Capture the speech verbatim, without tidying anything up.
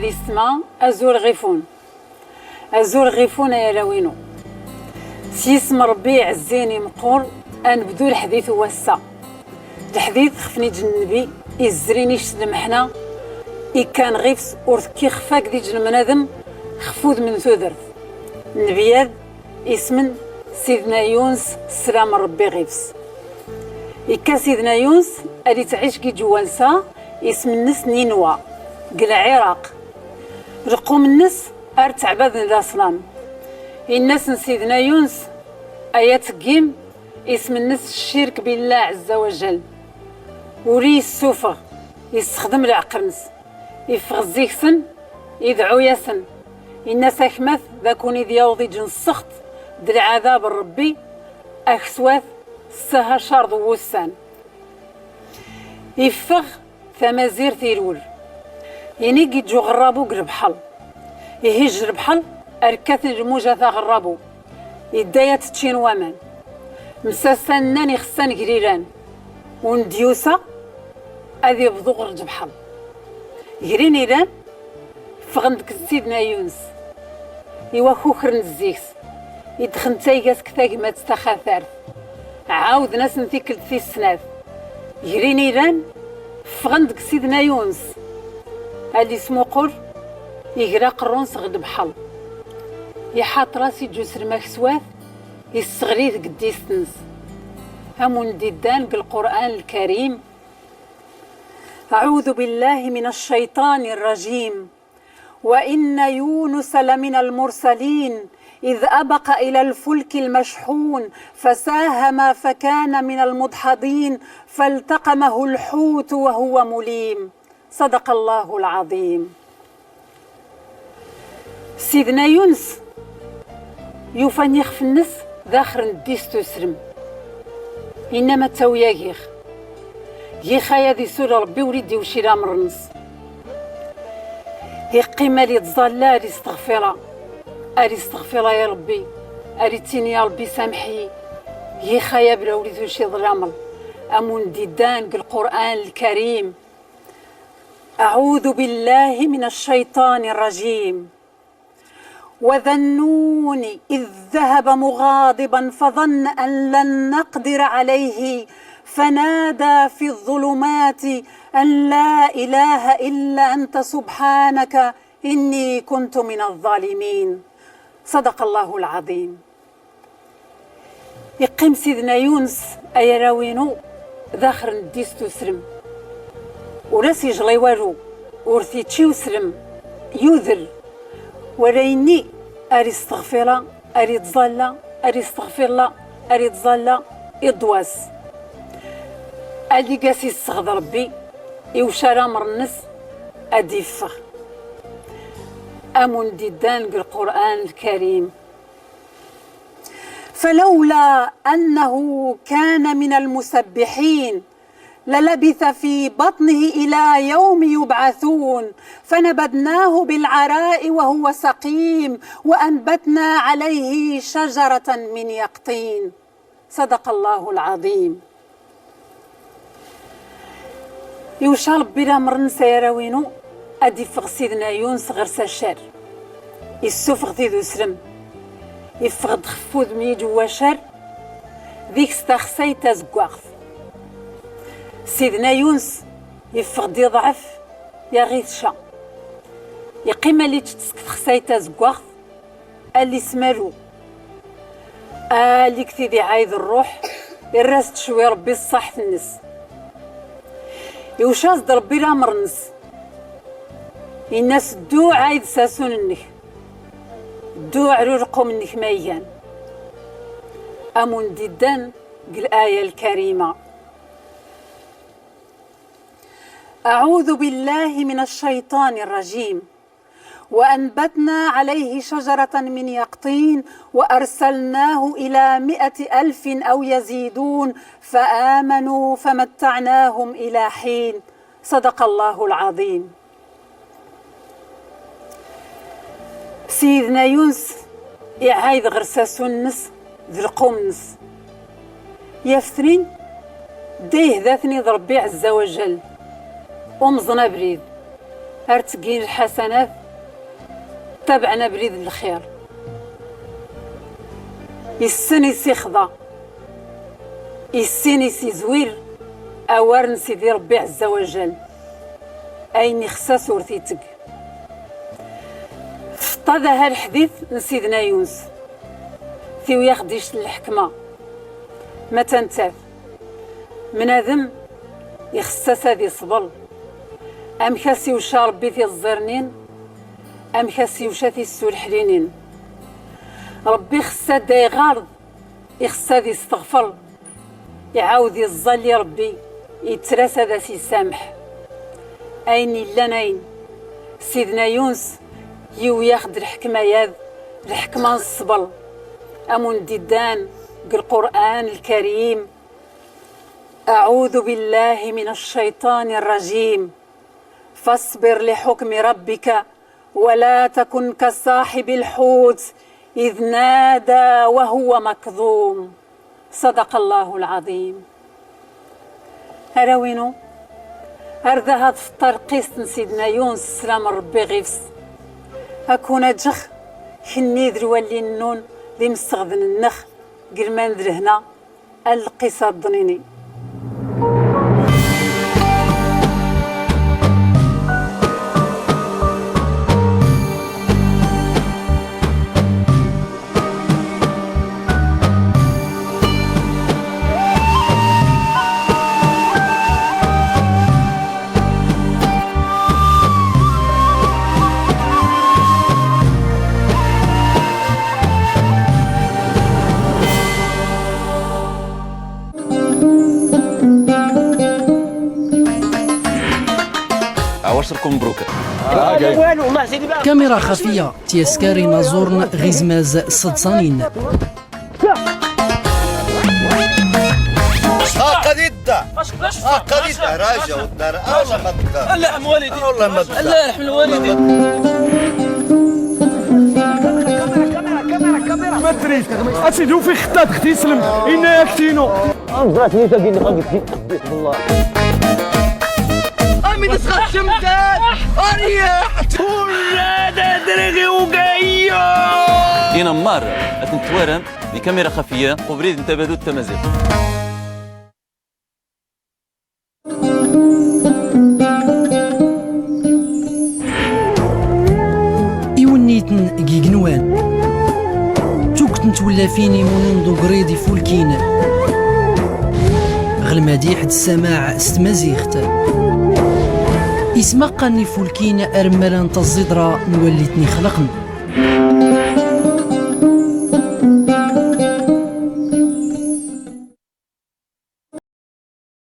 Ad isma azul ɣif-wen. Azul ɣif-wen ay arraw-inu. S yisem n Ṛebbi iɛezzin imqur, ad nebdu leḥdit n wass-a. Leḥdit xef niǧ n nnbi izrin ic s lmeḥna, ikkan ɣif-s ur tekki xef agdij n bnadem xef udem n tudert. Nnbi-ad isem-n Sidna Yunes, sslam n Ṛebbi ɣif-s. Ikka Sidna Yunes ad ittɛic giǧ wansa isem-nnes Ninwa, g Lɛiraq. Lqum-nnes ar ttɛbaden laṣnam. Inna-sen Sidna Yunes: aya tteggim, isem-nnes ccirk billah ɛezza wa jall. Ur i-issufeɣ, issexdem leɛqel-nnes. Iffeɣ zzig-sen, idɛu-yasen, inna-s: akmat, d akuni d-yawḍ iǧ n ssexṭ d lɛadab n Ṛebbi, akswat s saha carḍ n wussan. Iffeɣ tamazirt, ilul. Inig iǧǧa uɣerrabu g lebḥer. Ihijj lebḥer, ar kkaten lmujat aɣerrabu. Idda-ya teččin waman. Msassan nnan ixessan gr iran. Ur n-d-yusa ad ibḍu ɣer lǧebḥer. Grin iran, ffɣen deg Sidna Yunes. Iwa kukren zzig-s. Iddxen tayga-s g tagmat taxatart. Ɛawden-asen tikkelt tis snat. Grin iran, ffɣen deg Sidna Yunes. Ad ismuqul, igra aqerru-ns ɣer lebḥer. Iḥaṭer-as iǧ usrem akswat, isseɣli deg ddist-ns. Am wen-d-iddan deg Lqur'an Lkarim: أعوذ بالله من الشيطان الرجيم. وإن يونس لمن المرسلين إذ أبق إلى الفلك المشحون فساهم فكان من المدحضين فالتقمه الحوت وهو مليم. صدق الله العظيم. Sidna Yunes yufa-n ixef-nnes daxel n ddist usrem. Inna: ma ttawiya gix. Gix aya ad isul Ṛebbi ur i-d-iwci lameṛ-nnes. Iqqim ar ittẓalla, ar isteɣfira, ar isteɣfira i Ṛebbi, ar ittini: ya Ṛebbi, sameḥ-iyi. Gix aya bla ur i-tuciḍ lameṛ. Am wen-d-iddan deg Lqur'an Lkarim: أعوذ بالله من الشيطان الرجيم. وذا النون إذ ذهب مغاضبا فظن أن لن نقدر عليه فنادى في الظلمات أن لا إله إلا أنت سبحانك إني كنت من الظالمين. صدق الله العظيم. Iqqim Sidna Yunes, ay arraw-inu, daxel n ddist usrem. Ur as-ijla i walu, ur t-ičči usrem, yudel. Wala inni ar isteɣfira, ar ittẓalla, ar isteɣfirla, ar ittẓalla, iḍwas. Allig as-isseɣd Ṛebbi, iwca lameṛ-nnes, ad iffeɣ. Am wen-d-iddan deg Lqur'an Lkarim. فلولا أنه كان من المسبحين للبث في بطنه إلى يوم يبعثون فنبذناه بالعراء وهو سقيم وأنبتنا عليه شجرة من يقطين. صدق الله العظيم. Iwca Ṛebbi lameṛ-nnes, ay arraw-inu, ad iffeɣ Sidna Yunes ɣer s acar. Issufeɣ-t-id usrem. Iffeɣ-d xef udem n yiǧ n wacar, deg-s taxsayt tazeggaɣt. Sidna Yunes iffeɣ-d iḍɛef, yaɣ-it ca. Iqqim allig ittett seg texsayt tazeggaɣt, allig ismalu. Allig tid iɛayd ṛṛuḥ, irra-s-d cwi Ṛebbi ṣṣaḥt-nnes. Iwca-as-d Ṛebbi lameṛ-nnes. Inna-s: ddu ɛayd s asun-nnek. Ddu ɛru lqum-nnek ma igan. Am wen-d-iddan deg laya lkarima. أعوذ بالله من الشيطان الرجيم. وأنبتنا عليه شجرة من يقطين وأرسلناه إلى مائة ألف أو يزيدون فآمنوا فمتعناهم إلى حين. صدق الله العظيم. Sidna Yunes iɛayd ɣer s asun-nnes d lqum-nnes. Yaf-ten-in, dda ihda-ten-id Ṛebbi ɛezza wa jall. Umẓen abrid. Ar ttgin lḥasanat, ttabaɛn abrid n lxir. Issen i s-ixḍa, issin i s-izwir awar n Sidi Ṛebbi ɛezza wa jall. Ayen ixṣṣa-s ur t-itteg. Tfeṭṭa daha lḥdit n Sidna Yunes, tiwi-yaɣ-d ict n lḥekma. Ma tantat, bnadem ixṣṣa-s ad iṣbel. Amek a s-iwca Ṛebbi tiẓẓirnin, amek a s-iwca tissulḥlinin. Ṛebbi ixṣṣa ad da-iɣaṛḍ, ixṣṣa ad isteɣfer, iɛawed iẓẓal i Ṛebbi, ittra-s ad as-isameḥ. Ayen illan ayen, Sidna Yunes yiwi-yaɣ-d lḥekma-yad, lḥekma n ṣṣber, amun d-iddan g Lqur'an Lkarim: أعوذ بالله من الشيطان الرجيم. فاصبر لحكم ربك ولا تكن كصاحب الحوت إذ نادى وهو مكظوم. صدق الله العظيم. Arraw inu, ar daha tfeṭṭa lqist n Sidna Yunes, slam n Ṛebbi ɣif-s. Akun aǧex kenni d lwalli-nnun d imsseɣden-nnex g lman d lehna. Lqisa ḍḍnini. ع وصلكم مبروك. كاميرا خفية، تيسكاري نازورن غيزماز صدصانين. ها قديدة. ها قديدة، راجع والدار. الله ما تقدر. الله يرحم والديك. الله يرحم الوالدين. الله ما تقدر. ما تريد. أسيدي، وفي خطة أختي سلم. إنا يكتينو. أنزلت لي تقول لي خلق الدين. والله. أمي نسخة شمتان. أريح. هورا دا درغي وقايو. إنا مار، أتنتوارم، دي كاميرا خفية، قبريد انتبهدو التمازيغ. Iwenniten g igenwan. Tugt n twellafin imunen d ugriḍ ifulkin ɣ lmadiḥ d ssamaɛ s tmaziɣt. Ismaqqan n ifulkin ar mmalan taẓiḍra n walli ten-ixlaqen.